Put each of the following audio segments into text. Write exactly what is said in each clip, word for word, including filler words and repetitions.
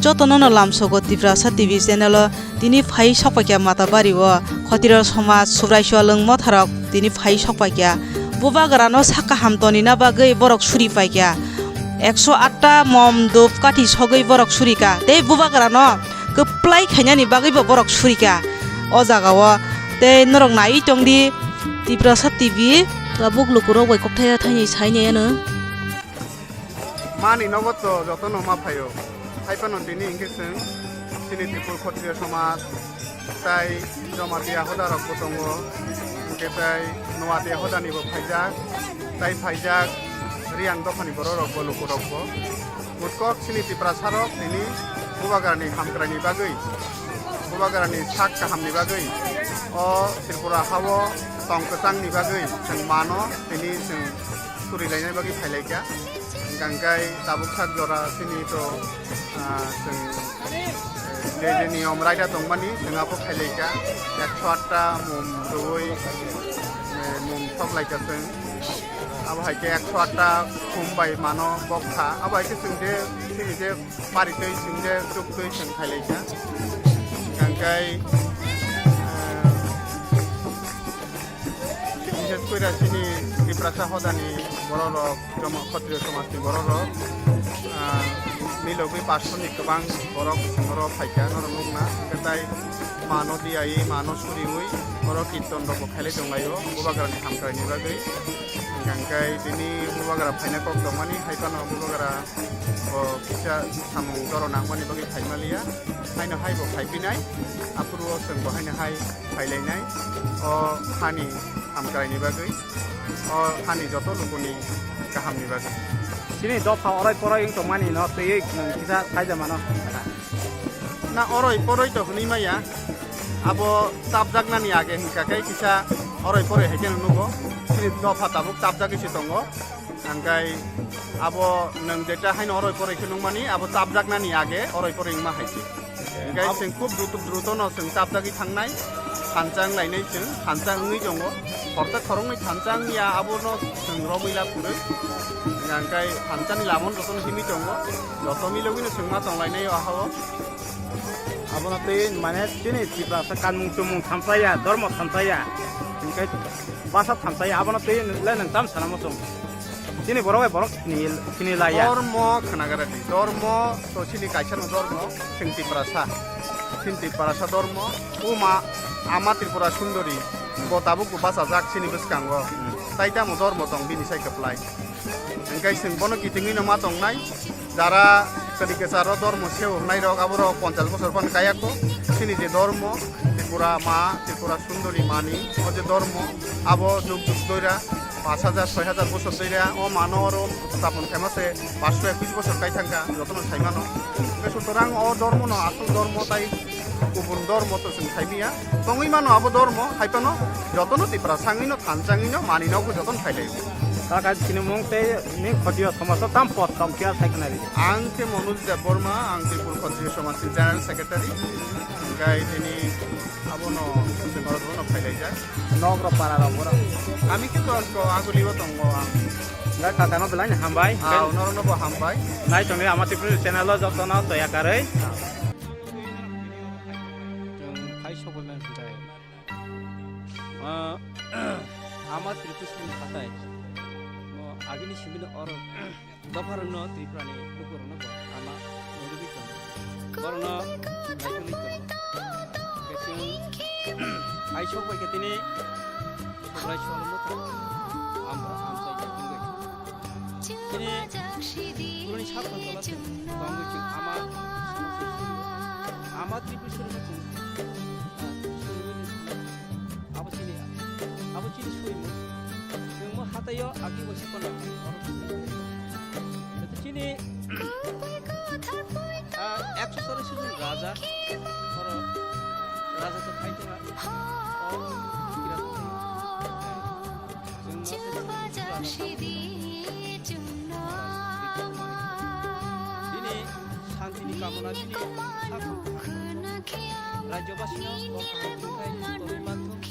Jotono no lamsogo Tiprasa T V channel o tini phai sokpaikha Matabari o Khotirok Somaj Subraiswalwng Motharok tini phai sokpaikha. Bubagrano sak kaham tonina bagwi borok suri paikha. Ekso atta mom dhup kathi sogwi borok surika tei Bubagrano kwplai khainani bagwibo borok surika o jagao. Tei norok naiwi tongdi Tiprasa T V. Tabuk lukurok bai kokthai thaini saini ano. Mani nogo to jotono ma phaio. Hai phano tini hwnkhe chwng chini Tripur Khotriya Somaj tai Jamatia hoda rok bo tongo. Hwnkhe tai Nuatia hoda ni bo phaijak. Tai phaijak Riang dopha ni borok rok bo luku rok bo. Mutkok chini Tiprasa rok tini Bubagra ni hamkrai ni bagwi, Bubagra ni sak kaham ni bagwi o Tripura ha o tong kwchang ni bagwi chwng mano tini chwng suri lainai bagwi phailaikha. Hwnkhe tabuk sak jora chini to, ah, chwng, eh, je je niyom raida tongmani chwng abo khailaikha. Ekso atta mum rwui, eh, mum soklaikha chwng. Abo hai khe ekso atta khum bai mano bokha. Abo hai khe chwng je chini je paritwi chwng je chuktwi chwng khailaikha. Hwnkhe, eh, Bishes kore chini Tiprasa hodani borok rok, Joma Khotriyo somaj ni borok rok, ah, milogwi pastor ni kwbang borok oro phaikha, norok nukna. Hwnkhe tai mano diyaui, mano suriui, oro kirton rok bo khailai tonglaio, Bubagra ni hamkrai ni bagwi. Hwnkhe tini Bubagra phaina kok tongmani, hai phano Bubagra bo kisa samung doro nangmani bagwi phaimaliya. Haino hai bo phaipinai, aphuru o chwng bo haino hai phailainai o hani hamkraini bagwi, o hani joto lukuni kahamni bagwi. Chini dopha oroi poroi wng tongmani no twiwi nwng kisa saija mano. Na oroi poroi to hwnwi maya, abo chapjaknani age hwnkha khe kisa oroi poroi hai kheno nugo, chini dopha tabuk chapjagwi se tongo. Hwnkhe abo nwng jeta haino oroi poroi khe nukmani, abo chapjaknani age oroi poroi wngma hai se. Hwnkhe chwng khub druto, druto no chwng chapjagwi thangnai, thansa wnglainai chwng, thansa wngwi tongo. Horta khoroknwi thansa wngya, abono chwng romwi la phurwi. Hwnkhe thansani lamano jotono himwi tongo, joto milogwino chwng ma tonglainai o ha-o. Abono twi mane chini Tiprasa kanmung chumung thamsaya, dormo thamsaya, hwnkhe basa thamsaya, abono twi le nwng tam sana muchung. Chini borok bai borok sini, sini laya. Dormo khwnagradi, dormo to chini kaisano dormo, chwng Tiprasa. Chwng Tiprasa dormo, uma ama Tripura Sundori, bo tabuk bo bachajak chini bwskango. Tai tamo dormo tong bini sai kwplai. Hwnkhe chwng bono kitingwino ma tongnai, jara kwrwi kwcharo dormo seo hwnai rok, aborok ponchash bosor phano kaya kho. Chini je dormo, Tripura ma, Tripura Sundori mani, o je dormo, abo jug jug doira, pash hajar, soi hajar bosor doira, o mano oro chapon khaima se pash soi ekwis bosor kai thangkha, jotono sai mano. Hwnkhe sutorang o dormo no asol dormo tai kubun dormo to chwng saimanya. Tongwi mano abo dormo, hai phano jotono Tiprasa wngwino, thansa wngwino, manwi nokbo jotono phailaio. Kaka chini mung tei ni khotio somaso tam pot tong phiya sai khna ri. Ang khe Manoj Debbarma, ang Tripur Khotrio Somaj ni General Secretary. Hwnkhe tini abono chwng oro phailaijak. Nok rok para rok boro. Kami khe to ang ko aguli o tongo ang. Hwnkhe kaka no belai ni hambai. Ah, norok no bo hambai. Nai tongwi ama Tripuri channel o jotono toya karwi. Chwng phai sokbaimani hwnkhe, ah, ama Tripuri ni hatai, mo agini simi no oro dopharokno Tripurani lukurokno bo ama nugwi tongo. Borokno naitugwi tongo. Khe chwng hai sokbai khe tini Subraiswalwng Mothar ambo amchaikha wngwi. Chini buruni sak tongthola chwng tongwi chwng ama ama Tripuri surima chwng, ah, surima chwng abo chini, abo chini surima chwng mo hataio agi bo sipana oro chini, ah, ekso cholish jon raja oro raja to khai tongma. Bini santini kamona bini sakha. Rajyobasino bo kaham thwngkhai tongwi manthok.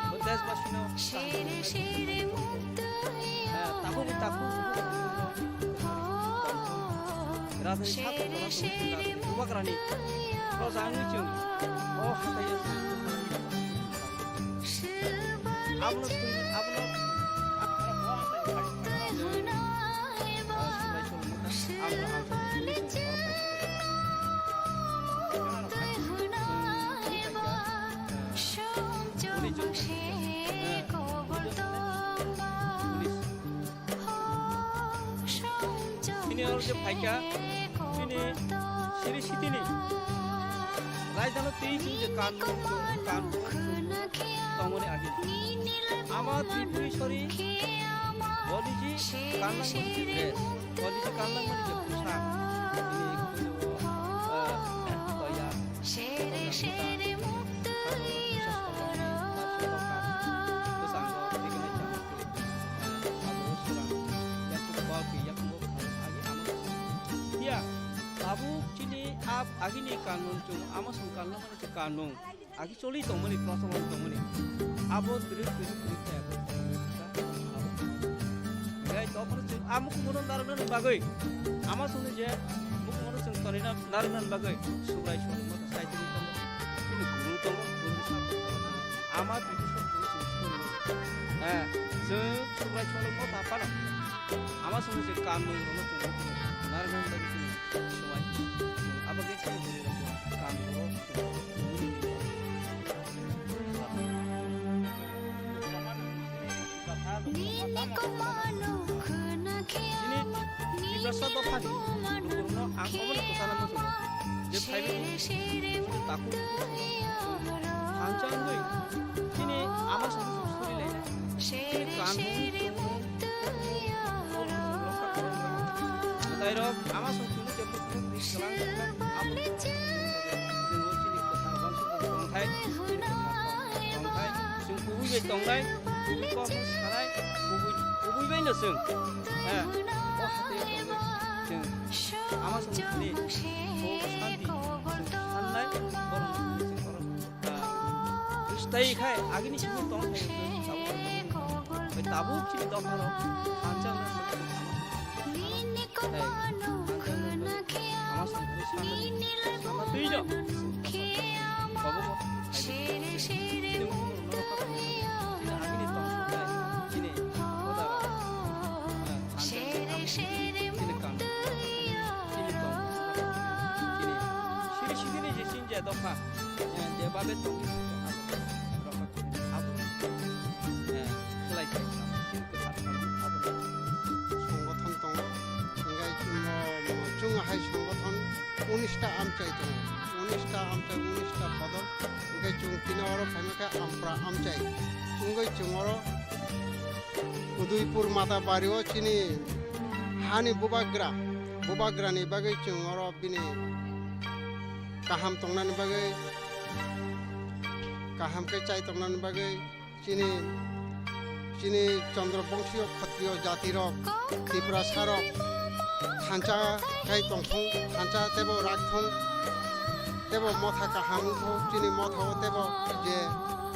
Bo deshbasino kaham thwngkhai tongwi manthok. Eh, takhuk takhuk. Rajani sakha. Bubagrani proja wngwi chwng o hathai o chwng abono thwngwi, abono Bini oro je phaikha, bini siri sitini rajdhani twi chwng je kanmung, kanmung tongmani agi. Ama Tripuri sori, bodiji kanlangmani je dress, bodiji kanlangmani je poshak, bini, ah, toya. Phiya, tabuk chini ap agini kanmung chwng ama song kanmung, kanmung agi choli tongmani, prosolon tongmani. Abo twrwk twrwk twrwk khe abo. Hingke tokphano chwng a mukumono narwknani bagwi, ama songni je mukumono chwng tonina narwknani bagwi Subrai Solomon sai tini tongo, chini guru tongo, guru ni saka tongo. Ama tini sok guru chwng sukuru. Eh, chwng Subrai Solomon ta phano ama songni je kanmung rokno chwng narwknani bagwi chwng swmai. Abo khe chini guru rok kanmung rok chwng. Chini Tiprasa dophani lukurokno ang obono kwchana muchungo je phaiwi chini takhuk thansa wngwi chini ama songni song suri lainai chini kanmung tongmung tei rok ama song chini je muchungo kwlang abo chini kwchang uansukmung tongthai. Tongthai, chwng kubui bai tongnai, kubui kokno sanai, kubui, kubui bai no chwng, eh, o hathai o tongwi chwng ama songni kok santi, chwng sannai, borok chwng oro, ah, swtai khai, agini simi tong khai, tabuk chini dophano thansa wngna chwng ama songni. Dopha, je babe tong, abo, eh, khlai thai, chini kwthar thani abo. Songothon tongo, hingke chwng, chwng hai songothon unis ta amchai tongo, unis ta amchai, unis ta bodol, hingke chwng tini oro phaima khe ampra amchai, wngwi chwng oro Udaipur Mata Bari o chini hani bubagra, bubagra ni bagwi chwng oro bini kaham tongnani bagwi, kaham khe chai tongnani bagwi, chini, chini Chandra Bongsiyo Khatriyo jati rok, Tiprasa rok, thansa khai tongthung, thansa tebo rakthung, tebo motha kaham wngthung, chini motha o tebo je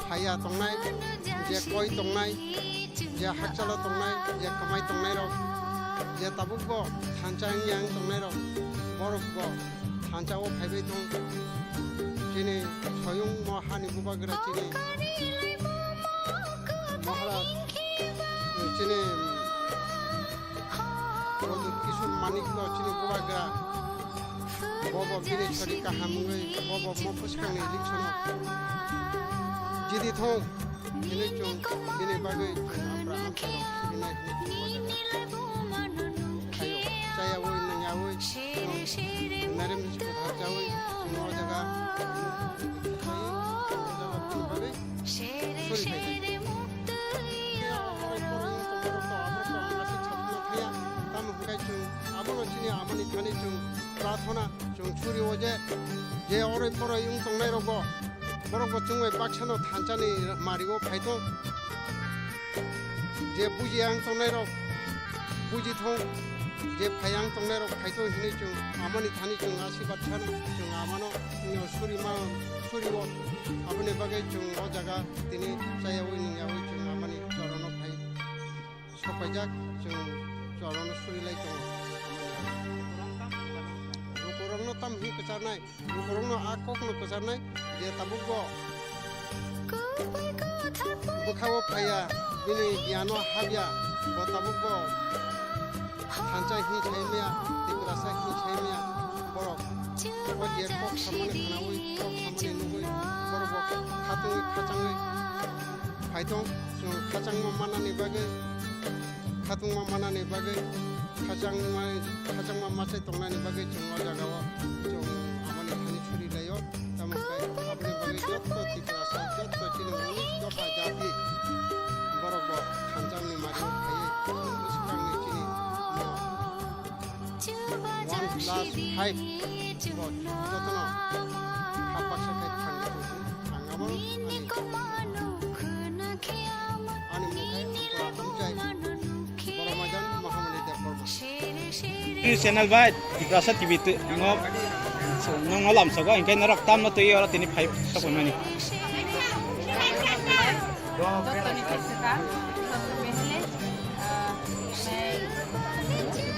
phaiya tongnai, je koi tongnai, je hakchalo tongnai, je kwmai tongnai rok, je tabuk bo thansa wngya wng tongnai rok, borok bo thansa o phaibai thung. Chini soyung mo hani bubagra chini Maharaj, chini Pradyut Kishore Manik no chini bubagra. Bobo bini sari kaham wngwi, bobo mo phuskangni election o jidi thung, hini chwng bini bagwi chwng ampra amchai rok sibinai hini chwng o jaga thaio, chayaui nungyaui chwng narem ni sikla thar chaui chwng o jaga, o jaga bini bagwi suri phai thai. Khe o borok borok wng tongma rok to, aborok to ang aswk sakhna thaya, tamo hwnkhe chwng abono chini amani thani chwng prathona chwng suri o je, je oroi poroi wng tongnai rokbo, borokbo chwng bai baksano thansa ni mari o phai thung. Je bujiya wng tongnai rok buji thung, je phaiya wng tongnai rok phai thung hinwi chwng amani thani chwng asirwad sano, chwng amano suri ma, suri o. Aboni bagwi chwng o jaga tini chayaui nungyaui chwng amani chorono phai. Sokpaijak chwng chorono suri lai tongo. Rukuro Bono tam hwnwi kwcharnai, bokhorokno a kokno kwcharnai je tabukbo bwkhao phaiya, bini giyano habya, bo tabukbo thansa hwnwi sai maya, Tiprasa hwnwi sai maya, borok o je kok samani khwnaui, kok samani nugui, borok bo khatungwi khachangwi phaithong, chwng khachangma manani bagwi, khatungma manani bagwi, khachangma, khachangma machai tongnani bagwi chwng o jagao chwng aboni thani suri laio. Tamo khe aboni bagwi jotto Tiprasa, jotto chini unis dopha jati borok bo thansa ni mari phaiwi chwng bwswkangni chini no one plus five bo jotono kha baksa khe thangwi tongwi ang abo ani, ani mung khe Ampura Hamjai Boromaidan Mahamani Debbarma. Channel bai Tiprasa T V twi ngo nongno lamsogo, hinkhe norok tamno twi oro tini phai sokmani. Jottoni khe swkang, jottoni khe, ah, mai,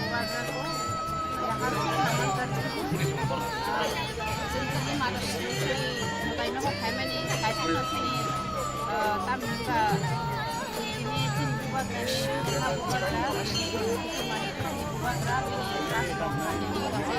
bubagra ko, yaha ko, namanjak ko, ah, chini manus ni, mutai no phaimani, kaitorno chini, ah, tamni ba, chini, chini bubagra ni, chini bubagra, chini bubagra, chini bubagra, chini bubagra,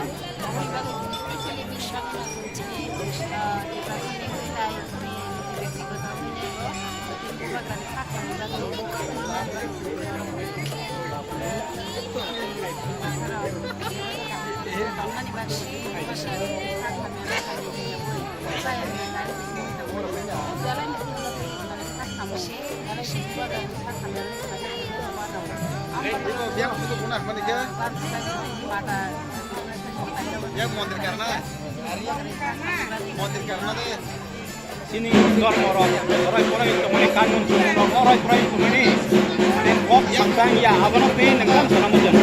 Yang mondir karena, mondir karena deh. Chini dhormo rok, roi poroi tongmani kanun chumung rok, roi poroi tongmani, mane, kok samsang ya, abono twi nang tam sana mujung.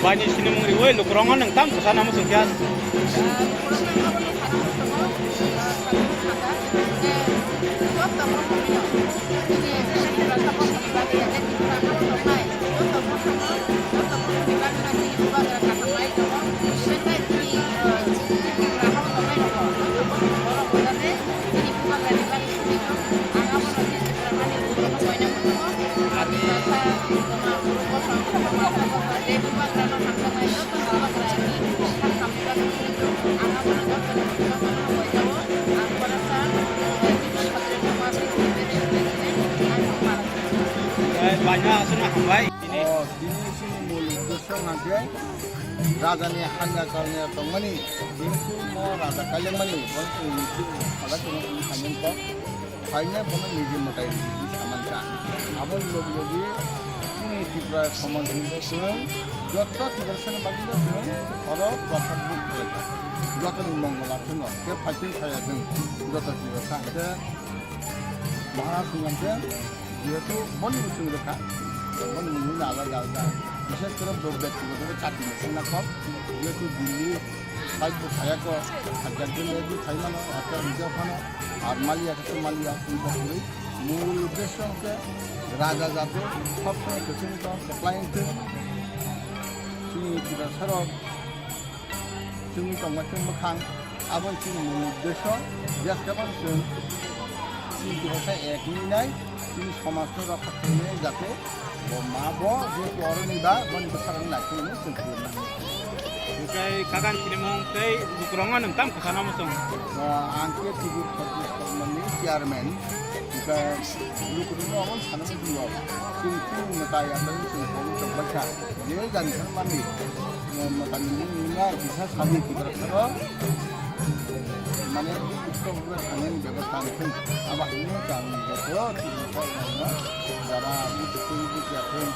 Baini sinimung riwi lukurokno nang tam kwchana muchung khe. Baina aswkno hambai. O, tini chini mol uddesho hwnkhe rajani hanja kalni tongmani, kintu mo raja kaijakmani, bo chwngni chini sada chwngno chini khaimani kok. Phaina bono niji mwtai niji saman kha. Aboni logi logi chini Tripura somaj ni chwng jotto Tiprasani bagwi no chwng oro prasad buk khlai kha. Jotoni mongol athwng no khe phaithwng phaiya chwng joto Tiprasa hwnkhe Maharaj hwnkhe jehetu boni bo chwng rwkha, boni mungwi alada alada, bishes kore bo byaktigoto chati ni sengna kok, jehetu Delhi Site bo khaya ko, hakhe jeng jeng phai mano, hakhe rijak phano, ar maliya khe maliya, wngkha kwrwi. Mul uddesho hwnkhe raja jate, sob somoi kwchwngwi tong, kwplai wngthwng. Chini Tiprasarok, chwngwi tongma chwng bwkhang, abo chini mul uddesho, jeske phano chwng chini Tiprasa ek wngwi nai, chini somajno rokha khlainai jate, Bo ma bo je kwrwngni ba boni bwsarokni naisingno chwng khulumna. Hwnkhe kagan sinimung tei lukurokno nwng tamo kwchana muchung? Ah, ang khe Tibur Khoroksa Sokmani chairman. Hwnkhe lukurokno omo sana muchungo. Chwng chini mwtai aswk chwng kok chokbaikha. Je jani thangmani, eh, mwtai ni mung wngya kisa sadi Tiprasarok. Mane, usto usto thangmani bebostha wngthung. Abo haino chwng joto Tiprasarokno jara muchung twi bujiya thung.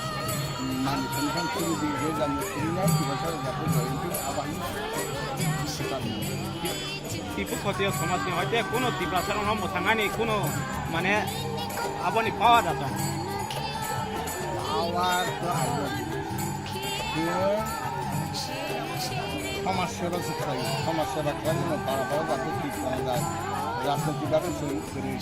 Mani tongthang chini di je jani chini na Tiprasa jati joyonti abang. Tipu khotiyo somajni hoite kuno Tiprasarokno mwthangani kuno mane aboni power da tong. Power to abo. Somaj seba se khlai, somaj seba khlaimano para para jati thik tongjak. Rajniti bagwi chwng kwrwi.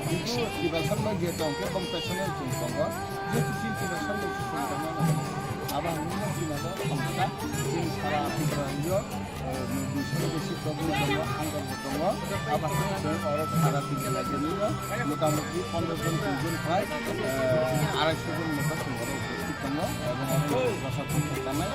Kintu Tiprasarokno je tongkhe compassionate chwng tongo. Jesu Kristo bai sarbo song tongma nang. Abo ang nini sina do samsa, chini sara Tripura rajyo, eh, duiso besi problem tongo, angkor bo tongo. Abo ang chwng oro sara Tripura rajyo nini motamuti pondro jon, kuri jon khai, eh, arai so jon moto chwng oro upasthit tongo. Ebong oro prasad chwng tanai.